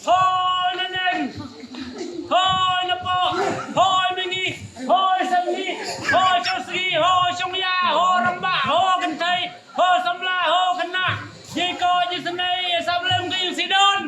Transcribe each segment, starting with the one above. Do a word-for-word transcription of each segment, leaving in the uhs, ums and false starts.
Hoi naneng, hoi napoh, hoi mihngi, hoi samngi, hoi shongshit, hoi shongïa, hoi rangbah, hoi kynthei, hoi samla, hoi khynnah. Ïa ko ïa sene ïa sap lem ka ïing Sidon.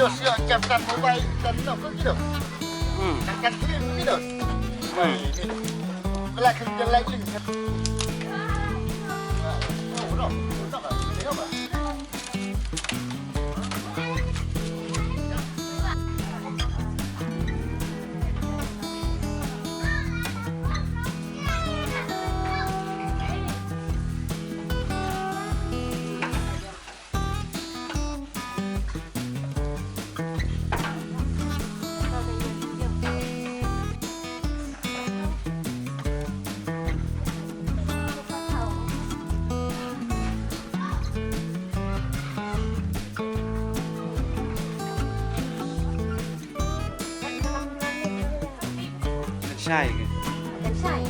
Kido sio jam tan mobile tan no ko kido. Hmm. Kan kan kido kido. Hmm. Bela kan dia lain. Oh, no. No. Kan shai ke? Kan shai.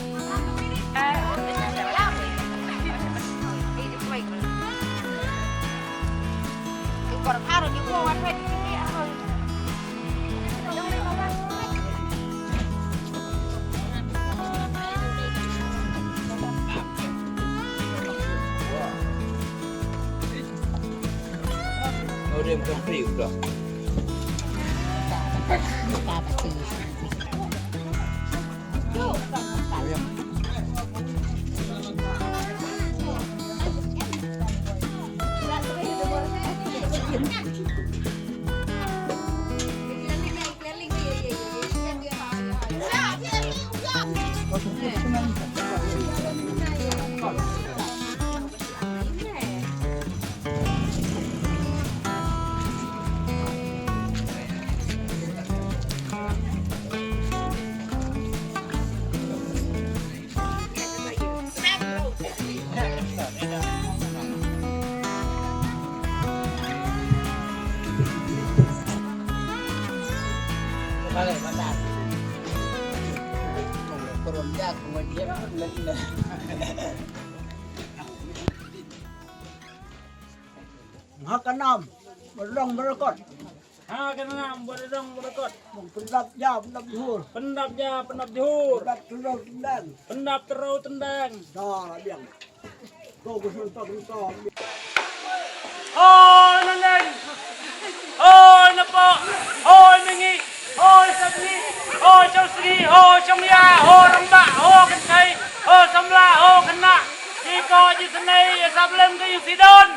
Oh, dia bukan free pula. Ha ka nam, ba dang ba rakot. Ha ka nam, ba dang ba rakot. Pyndap ja, pyndap jhur. Pyndap ja, pyndap jhur. Pyndap tyrau tyndang. Pyndap tyrau tyndang. Da la biang. Ko ko sun to sun to. Hoi Naleng. Hoi Napoh. Hoi Mengi. Hoi Sabni. Hoi Chawsri. Hoi Chongya. Hoi Rangbah. Hoi Kynthei. Hoi Samla. Hoi Khynnah. Ji ko ji snei, ïa sap lem ka ïing sidon.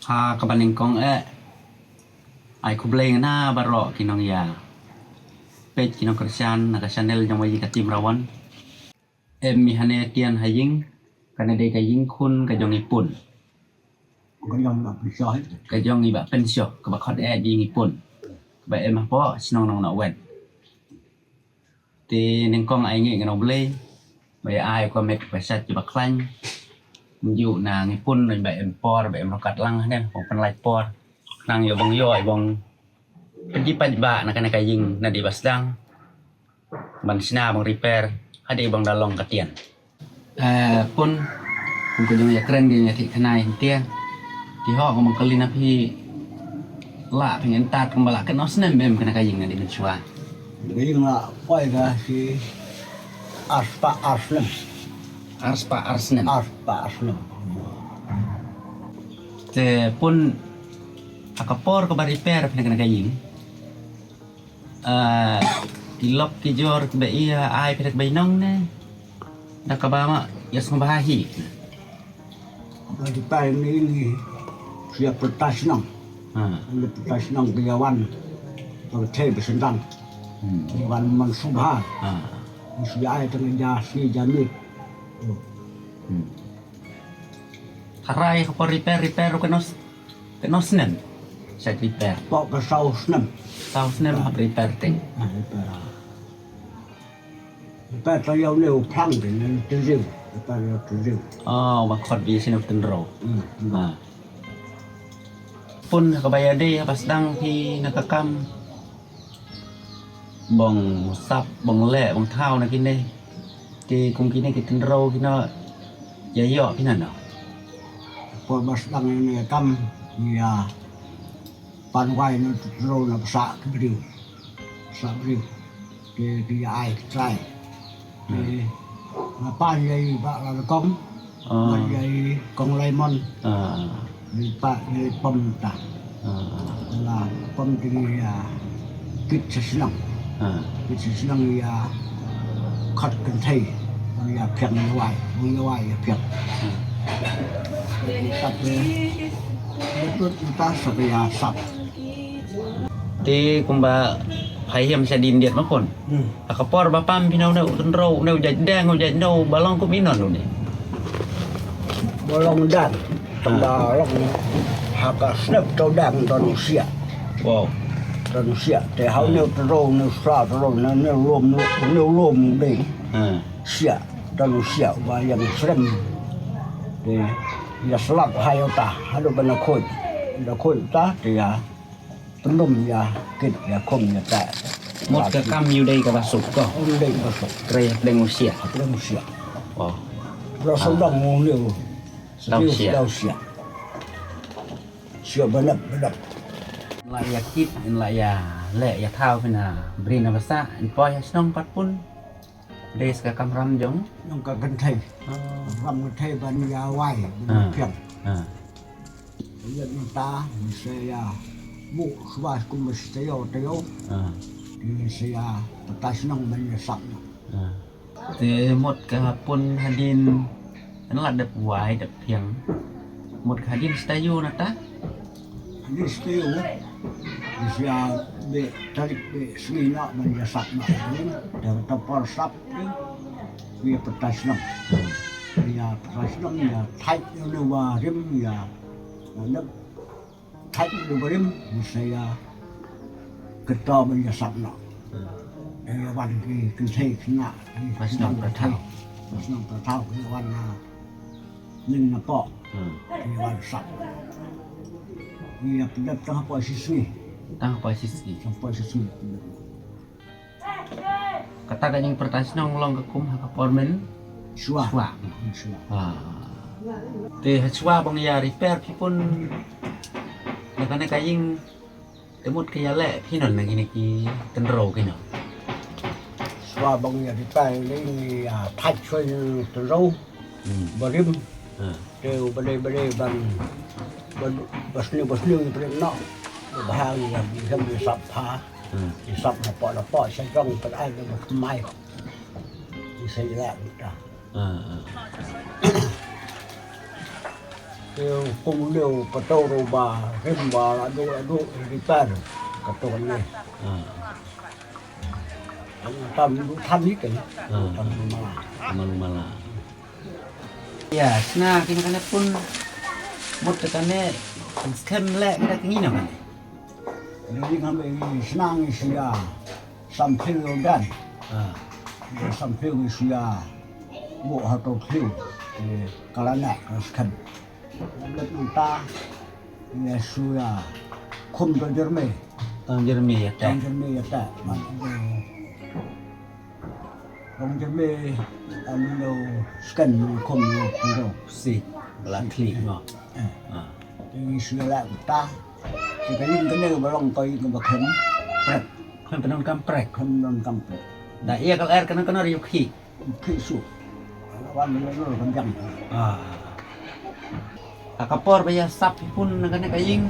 Ha kaba nyngkong eh, ai khublei nga na baroh ki nongïa peit, ki nongkyrshan na ka channel jong wa ïing ka Team Rawon. Em, i hane tian ha ïing, kane dei ka ïing khun ka jong i Pun. Ka jong i Bah Pynshoh, ka jong i Bah Pynshoh, kaba khot eh ïing i Pun, kaba em hapoh shnong Nongnahwet. Te nyngkong ai ngi ngan ong blei ba ïa ai ka met ka sat kiba khlaiñ. Mynjur na ngi Pun ba em por ba em ryngkat lang ne, bang pynlait por. Khnang ïa bang ïoh bang pynjipait ba na kane ka ïing na dei ba sdang ban shna bang repair hadei bang da long ka tian. Eh, Pun, kum ka jong ïa kren ka jong ïa thik khnai hyntia. Ti ho ka mong kali na phi la phi ngen tat kum ba la kano snem em kane ka ïing na di mynshuwa. Ka ïing la poi ka shi arspah ar snem. Arspah ar snem. Arspah ar snem. Te Pun, ha ka por kaba repair phi na kane ka ïing. Ah, ki lok ki jor kiba ïa ai phi da kaba ïa nong ne da kaba ma ïa sngewbha hi. Ba ki pai ni ni sia pyrta shnong. Ha. Ni pyrta shnong ki ïa wan. Ba thei ba sendang. Hmm. Ki wan man sngewbha. Ha. Ni sia ai tang ja si ja mit. Hmm. Harai ka por repair repair ka nos Kano snem sa repair? Pok ka saw snem. Saw snem hap repair te. Ah, repair. Repair ta ïa u ne u phlang te ne u tynriw. Repair ïa u tynriw. Oh, ba khot bi sien u tynro. Hmm, hmm. Ah. Pun kaba ïa dei ba sdang phi na ka kam. Bong sap, bong leh, bong thaw na kine. Te kum kine ki tynro kine ïa ïoh phi na no. Por ba sdang ïa ne kam ïa pan wai na tynro na psa ki briew. Psa briew. Te ki ïa ai ki trai. Te na pan ïa i ba la kong. Ah. Ba ïa i kong Laimon. Ah. Ni pa ni pom ta. Ah. La pom ti ni, ah, kit sa shnong. Ah. Kit sa shnong ïa khot kynthei. Ïa phiang ïa wai, ïa wai ïa phiang. Ah. Ni sap ni. Ni tut ni ta sa ïa sap. Te kumba phai hiam sa din diat ma Pun. Hmm. Ha ka por ba pam phi na u ne u tynro, u ne u jait deng, u jait no, ba long kum inon u ne. Ba long dang. Ah. Ba long ha ka snep to dang don u sia. Wow. Don u sia. Te ha u ne u tynro, u ne u sra tynro, u ne u lum, u ne u lum dei. Ah. Sia. Don u sia ba ïa srem. Te ïa slap ha ïa ta. Haduh ba na khoi. Na khoi ta te ïa Pynlum ïa kit ïa khum ïa ta. Mut ka kam ïu dei kaba suk ko. Ym dei kaba suk. Trei hapdeng u sia. Hapdeng u sia. Oh. Ra sodong u liu. Dau sia. Dau sia. Sia banap banap. La ïa kit, la ïa leh ïa thaw phin ha bri na basa, in poi ha shnong pat Pun. Dei sa ka kamram jong? Jong ka kynthei. Ah. Kamram kynthei ban ïa wai, ban ïa phiang. Ah. Ïa mynta, ni sa ïa buh shuwa kum ba shi taïew taïew. Ah. Ni sa ïa pyrta shnong ban ïa sap noh. Ah. Te mut ka Pun hadien, yn la dep wai dep phiang. Mut ka hadien shi taïew na ta? Hadien shi taïew. Ni sa ïa beh tarik beh sngi noh ban ïa sap noh. Te ta por sap te ïa pyrta shnong. Ïa pyrta shnong ïa thait ïa une uba rim ïa. Ïa thait ïa une uba rim ni sa ïa kynto ban ïa sap noh. Ïa wan ki kynthei khynnah ki shnong ka thaw. Shnong ka thaw ki wan na ning na poh. Hmm. Ki wan sap. Ïa pyndep tang hapoh shisngi. Tang hapoh shisngi. Tang hapoh shisngi. Kata ka jingpyrta shnong long ka kum ha ka por mynshuwa. Shuwa. Mynshuwa. Ah. Te ha shuwa bang ïa repair phi Pun na kane ka ïing. Te mut ka ïa leh phi noh na kine ki tynro ki noh. Shuwa bang ïa repair ïing ïa thait shuwa ïing tynro. Hmm. Barim. Hmm. Te u ba dei ba dei ban, ban, ba sniew ba sniew ïa pyrta noh. Ba bha ïa, ïa sap ha. Hmm. Ïa sap na poh na poh sha jong pyrta ai ba kmai. Ïa sa ïa ta. Hmm, hmm. Te u kum u dei u pato ruh ba him ba la duh la duh repair. Kato ne. Ah. Tam du than ni kan. Ah. Tam du mala. Tam du mala. Ïa, sna kine kane pun mut kane skhem leh kine kine kane. Ni ngam sna ngi sia. Samphil dan. Ah. Samphil ngi sia. Bo ha to phiu. Kalana skhem. Lam nang ta ïa shu ïa khum to Jeremy. Tang Jeremy ïa ta. Tang Jeremy ïa ta. Man. Tang Jeremy am lo scan khum lo lo. Si. Bla klik no. Eh. Ah. Te ngi shu ïa la ta. Te ka ïing kane ba long ka ïing ba khlem. Prek. Khlem pyndonkam prek. Khlem pyndonkam prek. Da ïa ka lyer kane kane ïa khih. Khih shuh. Wan ïa lor kan jam. Ah. Ha ka por ba ïa sap pun na kane ka ïing.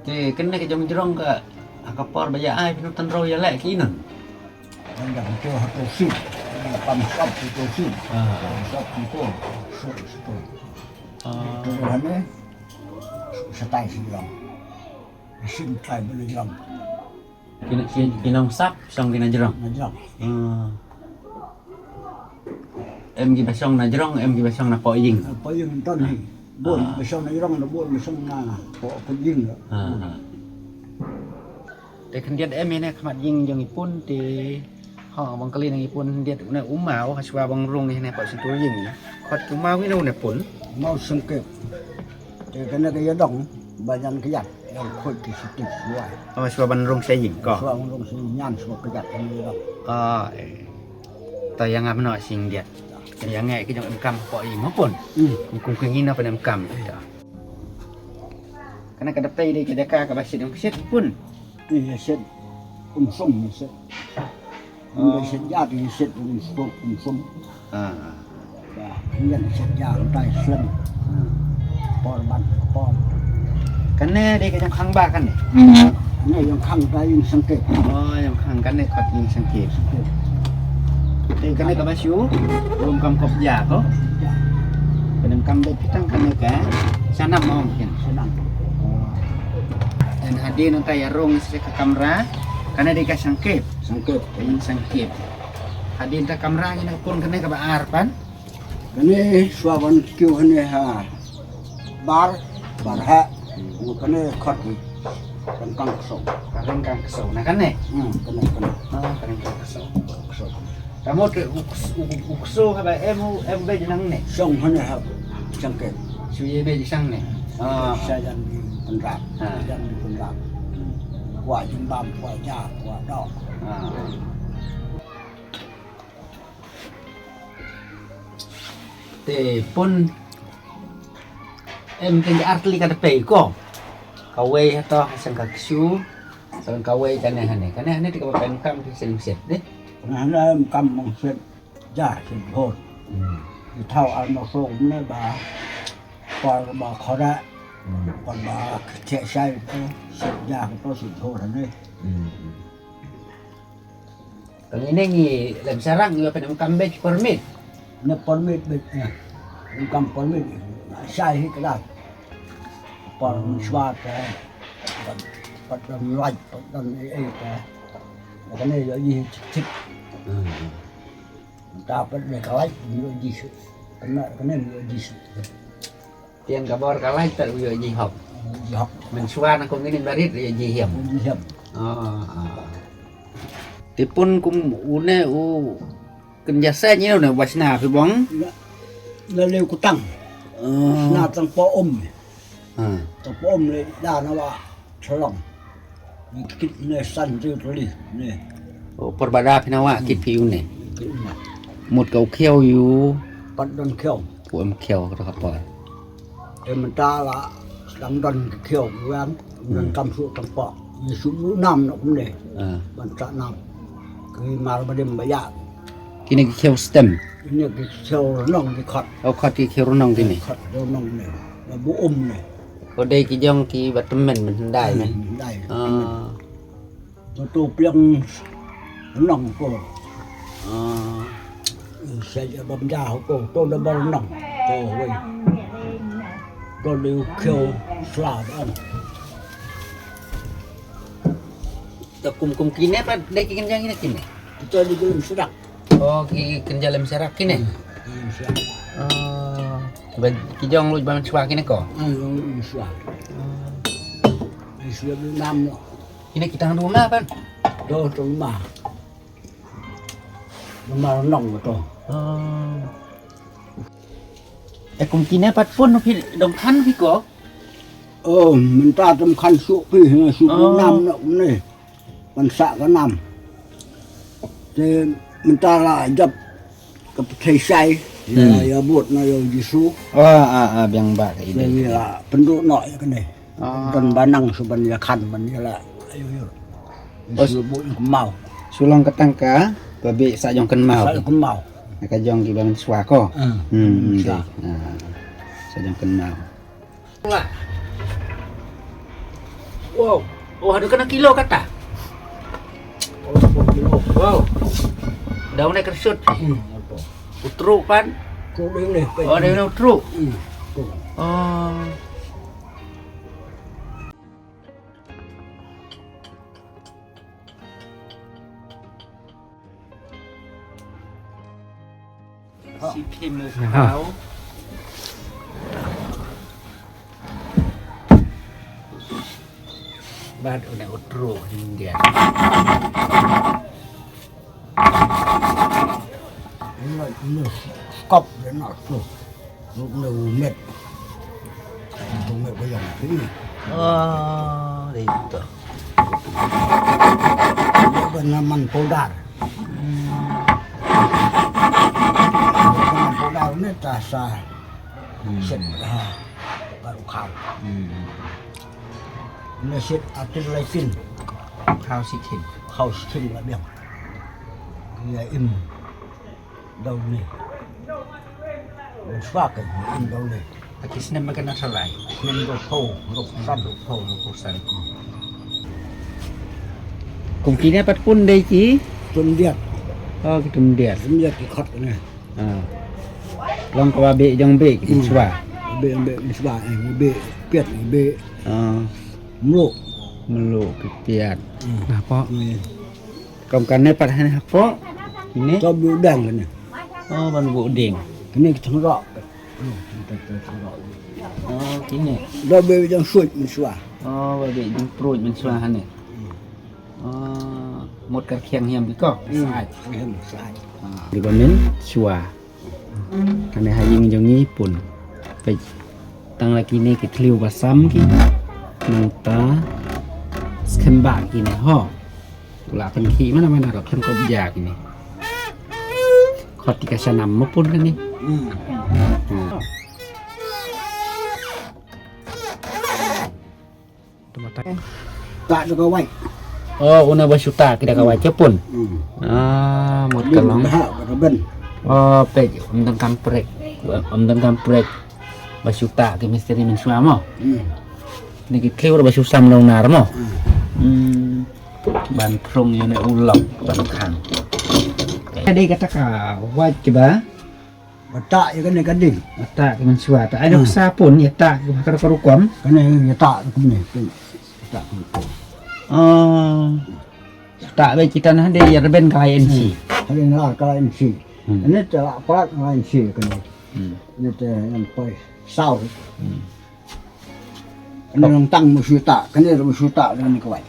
Te kane ka jong jrong ka ha ka por ba ïa ai phi tynrew ïa leh ki nan. Kan jam to ha to sip. Pam sap to sip. Ah. Pam sap to. Shuh shuh. Ah. To hane. Satai sip long. Sip tai ba jrong. Ki, ki, ki nongsap shong ki na jrong. Na jrong. Hmm. Em ki ba shong na jrong, em ki ba shong na poh ïing. Na poh ïing ton hi. Bun ba shong na jrong, na bun ba shong na poh ïing. Ha, ha. Te khyndiat em ïa ne khmat ïing jong i pun te. Ha, bang kali nang i pun khyndiat une u maw, ha shuwa bang rung ne poh sentur ïing. Khot ki u maw ïa ne pun. Maw sengkep. Te kane ka ïa dong ba jan ka ïa. Ïa khot ki shuti shuwa. Oh, shuwa ban rung sha ïing ko. Shuwa ban rung sha ïing, ïa shuwa ka ïa dong. Ah, eh. To ïa ngam no sing dia. Ïa ngai ki jong em kam poh ïing mo pun. Hmm. Kum kum ka ngi na pun em kam. Kane ka dapei dei ka daka ka ba shit em shit pun. Ïa shit. Um sum shit. Ïa shit ïa shit um sum um sum. Ah. Ïa shit ïa tai slem. Por ban por. Kane dei ka jong khang ba kane. Ne jong khang tai ïing sengkep. Oh, jong khang kane kot ïing sengkep. Te kane ka ba shu. Rum kam kop ja ko. Kane kam dei pitang kane ka. Sanam ong kin. Sanam. En hadien nang ta ïa rung sa ka kamra. Kane dei ka sengkep. Sengkep. Ïing sengkep. Hadien ta kamra ngi na pun kane ka ba ar pan. Kane shuwa ban kiew kane ha bar bar ha. Ngu kane khot ni. Kan kang kso. Kan kang kso na kane. Hmm, kane kane. Ah, kan kang kso. Kso. Tamo te u kso ha ba em u em be nang ne. Shong kane ha sengkep. Shu ye be shang ne. Ah. Sa jan di penrap. Ah. Jan di penrap. Kwa jimbam kwa ja kwa dok. Ah. Te pun em te ar tli ka dapei ko. Kawei ha to ha seng ka ksu. Seng kawei kane hane. Kane hane te ka ba pen kam te seng set de. Kane hane em kam mong set. Ja seng hot. Hmm. Di thau ar no so ne ba. Par ba khora. Hmm. Par ba che sai to. Set ja to seng hot hane. Hmm. Ka ngi ne ngi lem sarang ngi pyndonkam bej permit. Ne permit bej ne. Pyndonkam permit. Shai hi kdar. Por mishwa ka. Pat dang lait, pat dang ei ei ka. Ka ne ïa i chik chik. Hmm. Ta pat ne ka lait, ïa i shu. Kane, kane ïa i shu. Tiang ka bor ka lai tar u ïoh ji hok. Ji hok. Mynshuwa na kum ngin barit ïoh ji hiam. Ji hiam. Ah, ah. Te pun kum une u kynja sa ni une ba sna phi bong. Na, na leu kutang. Ah. Sna tang po um. Ah. Tang po um le da na wa. Cholong. Ni kit ne san ju tuli ne. O por bada phi na wa kit phi u ne. Kit ne. Mut ka u khiaw yu. Pat don khiaw. Pu em khiaw ka ka por. Te mynta la dang don khiaw wan don kam su tam po. Ni su u nam no ne. Ah. Ban sa nam. Ki mar ba dem ba ya. Kine ki khiaw stem. Kine ki khiaw nong ki khot. O khot ki khiaw nong kine. Khot nong ne. La bu um ne. Ko dei ki jong ki ba tymmen mynhyndai ne. Mynhyndai. Ah. Ba to pliang nong ko. Ah. Sa ja bam ja ko to da bal nong. To wei. Ko dei u khiew sla ban. Ta kum kum kine pat dei ki kynja kine kine. Kita dei ki lem serak. Oh, ki kynja lem serak kine. Hmm, lem serak. Oh, ba ki jong luid ban swa kine ko. Hmm, jong luid ban swa. Oh. Lem serak dei nam no. Kine kita dei nam pat. Dei nam. Namar nong to. Oh. Eh, kum kine pat pun phi dang khan phi ko? Oh, mynta tam khan suk phi, suk nam na kumne. Pan sa ka nam. Te mynta la jap ka pthei sai. Ya, ya bot na ya Jisu. Ah, ah, ah, biang ba ka ide. Ya, pendu no ya kane. Don banang su ban ïa khan ban ïa la. Ayo, ayo. Su bu kynmaw. Su long ka tang ka ba beh sa jong kynmaw. Sa jong kynmaw. Ka jong ki ba mynshuwa ko. Hmm, hmm. Sa jong kynmaw. Wow. Oh, ada kena kilo kata. Wow. Daun naik kersut. Utruk pan. Oh, ada yang utruk. Oh. Sikhim u khraw. Bad une utruk India. Ino, ino, skop de na tu. Ruk ne umet. Umet ko yang tu. Oh, dei tu. Bad naman powder. Naman powder ne ta sa. Set ha. Baru kau. Ne set atir laitin. Kau sikhim. Kau sikhim la biang. Ïa im. Daw ne. Mynshuwa ka in daw ne. Aki snem ma ka na thalai. Snem daw pau, daw pau san. Daw pau, daw pau san. Kum kine pat pun dei ki? Tum diat. Oh, ki tum diat. Tum diat ki khot ne. Ah. Long ka ba beh jong beh ki mynshuwa. Beh jong beh mynshuwa, eh, beh piat, beh. Ah. Mluk. Mluk ki piat. Nah, pok. Kam kane pat hane hapoh. Ine. To bu dang kane. Oh, ban bu ding. Kane ki thengrok. Oh, kine. Do be jong suit mynshuwa. Oh, ba be jong pruit mynshuwa hane. Oh, mut kar khiang hiam ki ko. Sai. Hiam sai. Di ba mynshuwa. Kane ha ïing jong ngi pun. Peit. Tang la kine ki thliew basam ki. Nangta skhem ba kine ho. Ku la pynkhih mana mana ka pynkhih ja kine. Khot ki ka shanam ma pun kane. Hmm. Ta da ka wai. Oh, una ba shu ta ki da ka wai ki pun. Hmm. Ah, mut ka long. Ba ha ba ben. Oh, peit, ym don kam prek. Ym don kam prek. Ba shu ta ki mistri mynshuwa mo. Hmm. Ni ki thliew ba shu sam long nar mo. Hmm. Hmm. Ban prung ïa ne u long ban khang. Ka dei kata ka wai ki ba. Ba ta ïa kane ka ding. Ba ta ka mynshuwa ta. Ai da sa pun ïa ta ka ka rukom. Kane ïa ta ka ne. Ïa ta ka rukom. Oh. Ta ba kita na de ïa rben ka I N C. Hade na ka I N C. Ane ta la prat ka I N C kane. Ane ta yang poi sau. Kane nang tang musuta, kane musuta dengan kawai.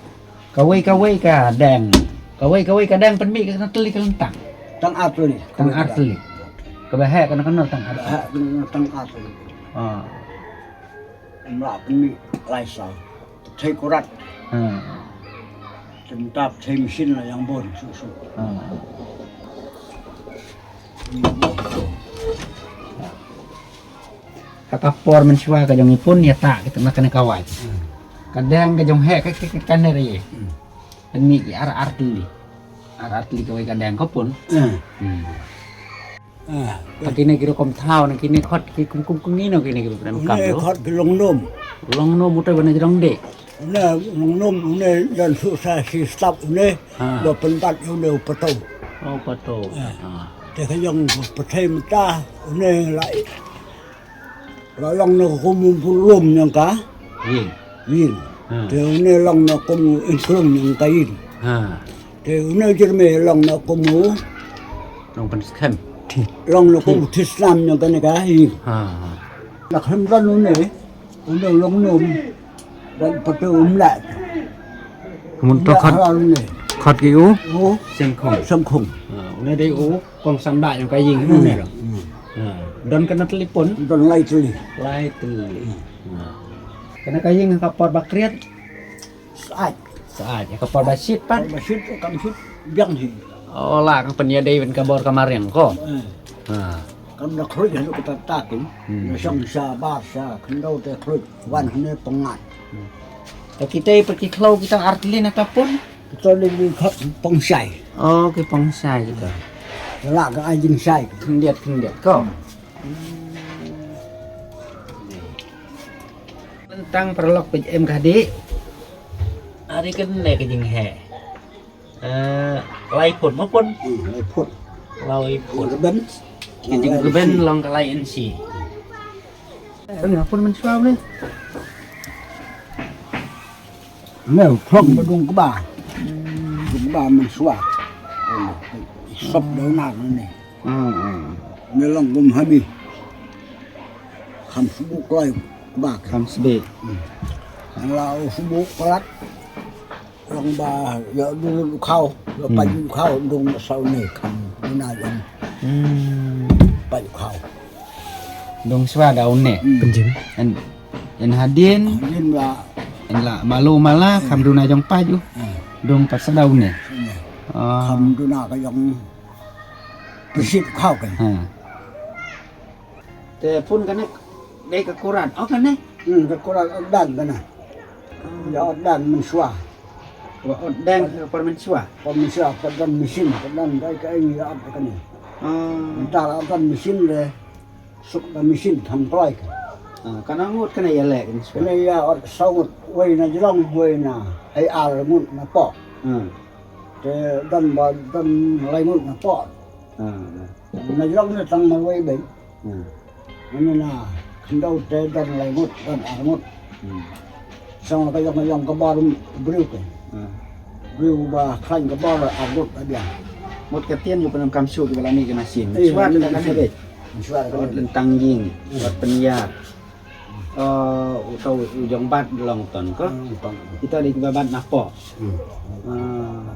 Kawai kawai ka dang. Kawai kawai ka dang pynmih ka teli ka lentang. Tang ar teli. Tang ar teli. Ka ba heh kana kana tang ar. Heh kana tang ar teli. Ah. Mla pynmih lai sa. Thei kurat. Ha. Tentap thei mesin la yang bon su su. Ha. Ha ka por mynshuwa ka jong i pun ïa ta kita na kane kawai. Ka dang ka jong heh ka ka ka ne re. Kan mih ki ar ar teli. Ar ar teli kawai ka dang ka pun. Hmm. Ha kine ki rukom thaw na kine khot ki kum kum kum ngi no kine ki rukom kam. Une khot ki long nom. Long nom utai bana jrong de. Une long nom une jan su sa si stap une. Ba pynbat une u pato. Oh pato. Te ka jong pathai mata une lai. La long na kum u bun lum nyang ka ïing. Ïing. Ha. Te une long na kum u inklung nyang ka ïing. Ha. Te une u jyrmai long na kum u nongpynskhem. Long na kum u thisnam nyang kane ka ïing. Ha, ha. La khlem don une, une u long nym. Dan patu um lah. Kumut to khot. Khot ki u? U Sengkhong. Sengkhong. Ha, une dei u kong sanbah nyang ka ïing une. Hmm. Ha. Don kane telefon? Don lai teli. Lai teli. Ha. Kane ka ïing ka por ba kriat? Syaid. Syaid. Ka por ba shit pat? Por ba shit kam shit biang hi. Oh, la ka pynïadei ban ka bor ka mariang ko. Eh. Ha. Kam da khluit haduh kata takin. Hmm. Na shong sha bar sha khyndew te khluit. Wan hne pyngat. Hmm. Te kita pat ki khlaw kita artlin ataupun? Kita lin khot pongshai. Oh, ki pongshai kita. La ka ai jingshai. Khyndiat khyndiat ko. Lyntang paralok peit em ka dei. Ari kane ka jingheh. Eh, lai phut mo pun. Hmm, lai phut. Lai phut. Rben. Ka jingrben long ka lai inshi. Kan ya pun mynshuwa ni. Ne, thok ba dung kba. Dung kba mynshuwa. Sop dau na ni. Hmm, hmm. Ne long gum habi. Kham subu kloi kba. Kham subu. Hmm. La u subu klat. Long ba ya du khaw, ya pa du khaw dung sa ni kham duna yang. Hmm. Pa du khaw. Dung shuwa da une. Hmm. Pynjim. En, en hadien. Hadien la. En la malu mala kham duna jong pa ju. Hmm. Dung pat sa da une. Sini. Ah. Kham duna ka jong. Pynjim khaw kan. Ha. Te pun kane dei ka kurat. Oh, kane. Hmm, ka kurat ot dang kane. Ya ot dang mynshuwa. Wa ot dang ka por mynshuwa. Por mynshuwa, por dang mesin, por dang dei ka ing ya ot kane. Ah. Ntar ot dang mesin le. Suk da mesin thang kloi ka. Ah, kane ngut kane ya leh kane shuwa. Kane ya ot saw ngut wei na jrong wei na hai ar ngut na po. Hmm. Te dang ba dang lai ngut na po. Ah, ah. Na jrong ne tang marwei beng. Hmm. Mane na khyndew te don lai ngut, don ar ngut. Hmm. Song ka jong ka jong ka bor briew ke. Hmm. Briew ba khlaiñ ka bor ar ngut ba biang. Mut ka tien ïa u pyndonkam shuh kiba la mih ka machine. Eh, shuwa ka machine. Shuwa ka machine. Wat lyntang ïing, wat pynïar. Eh, uto u jong bat long ton ko. Hmm, ton. Kita dei kiba bat na po. Hmm. Ah.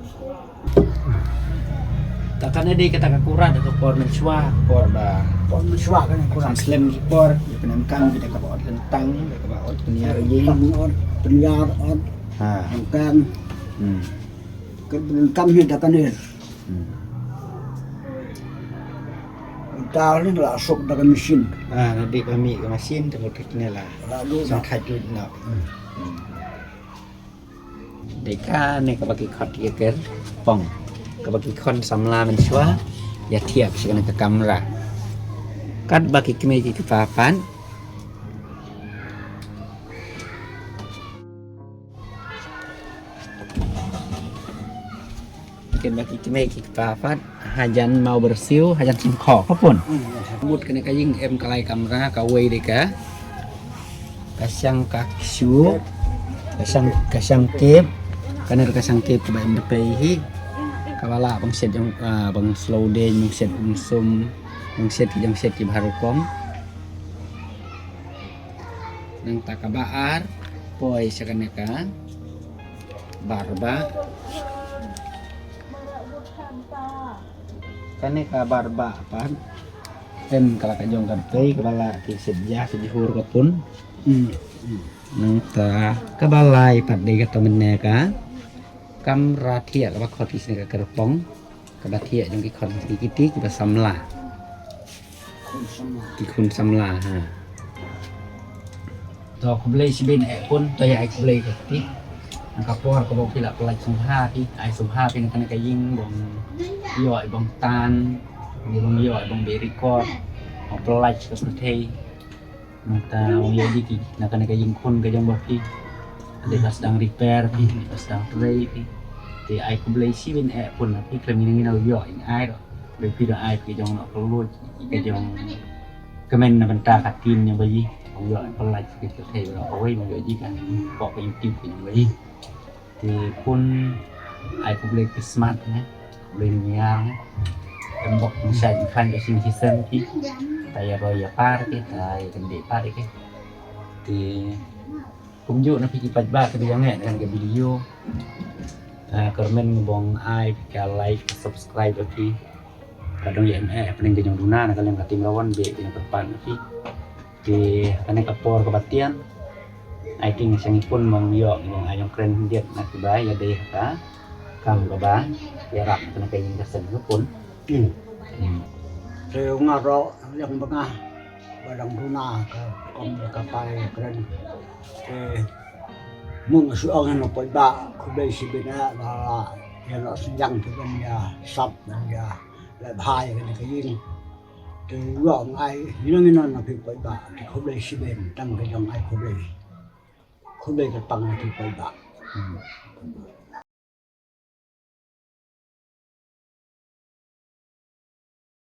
Ta kane dei kata ka kurat ka por mynshuwa, por ba. Por mynshuwa kane kurat. Kham slem ki por, ïa pyndonkam kita kaba ot lyntang, kita kaba ot pynïar ïing. Ot pynïar ot. Ha. Lyntang. Hmm. Ka pyndonkam hi ta kane. Hmm. Ta ni la suk da ka machine. Ah, na dei ka mih ka machine, ta ka kit ne la. La du. Sang thait lut na. Hmm. Hmm. Dei kane kaba ki khot ïa ka rpong. Kaba ki khun samla mynshuwa ïa thiah sha kane ka kamra. Katba ki kmie ki kpa pat. Katba ki kmie ki kpa pat. Hajan Mawbyrsiew, hajan Shymkho, ka pun. Hmm, ya, ya. Mut kane ka ïing em ka lai kamra, kawei dei ka, ka shang ka shu, ka shang, ka shang kep, kane ka shang kep kaba em da pei hi, kaba lah ban shet jong, ah, ban slow dei, ban shet um sum, ban shet ki jong shet ki bha rukom. Nangta kaba ar, poi sha kane ka bar ba. Kane ka bar ba pat. Em ka la ka jong ka tei ka ba la ki sep ja sep jhur ka pun. Hmm. Nangta ka ba lai pat dei ka to mynne ka kamra thiah ka ba khot ki sne ka kyrpong. Ka ba thiah jong ki khot ki kiti ki ba samla. Khun samla. Ki khun samla ha. To khublei shibun eh pun to ïa ai khublei ka ti. Nang ka por ka bok phi la pynlait sngewbha phi ai sngewbha phi nang kane ka ïing bong ïoh bong tan. Ni bong ïoh bong be record. Bong pynlait ka pyrthei. Nangta bong ïoh di ki nang kane ka ïing khun ka jong ba phi. Dei ka sdang repair phi dei ka sdang trei phi. Te ai khublei shibun eh pun phi khlem ïa ngi nang ïoh ïa ai ro. Ba phi da ai phi jong noh ka luid. Ka jong kmen na bynta ka team ïa ba yi. Ïoh pynlait ki pyrthei ba kawei, ïoh ji ka pok ka YouTube ka jong ka. Te pun ai khublei Christmas ne, khublei New Year ne. Em bok ngi shait ngi khlaiñ ka shisien ki. Ta ïa roi ïa par ki, ta ïa kyndit par ki. Te kumjuh na phi ki paidbah kiba ïa ngeit ïa ka video. Ah, kyrmen ngi bong ai phi ka like, ka subscribe ïa phi. Ka dong ïa em eh hapdeng ka jong duna na ka liang ka team Rawan, bad ka jong kyrpad ïa phi. Te kane ka por kaba tian, I think sha ngi pun mong ïoh ngi bong ai jong kren diet na kiba ïa dei ha ka kam kaba ïarap na kane ka ïing ka sem ka pun. Hmm. Hmm. Te nga ro yang banga ba dang duna ka kom ka pai kren. Te mung su ong na paidbah khublei shibun eh ba ïa lo senjang tu ban ïa sap ban ïa le bha ïa kane ka ïing. Te ïoh ngai ïa ngi na phi paidbah te khublei shibun tang ka jong ai khublei. Khublei ka tang na phi paidbah. Hmm.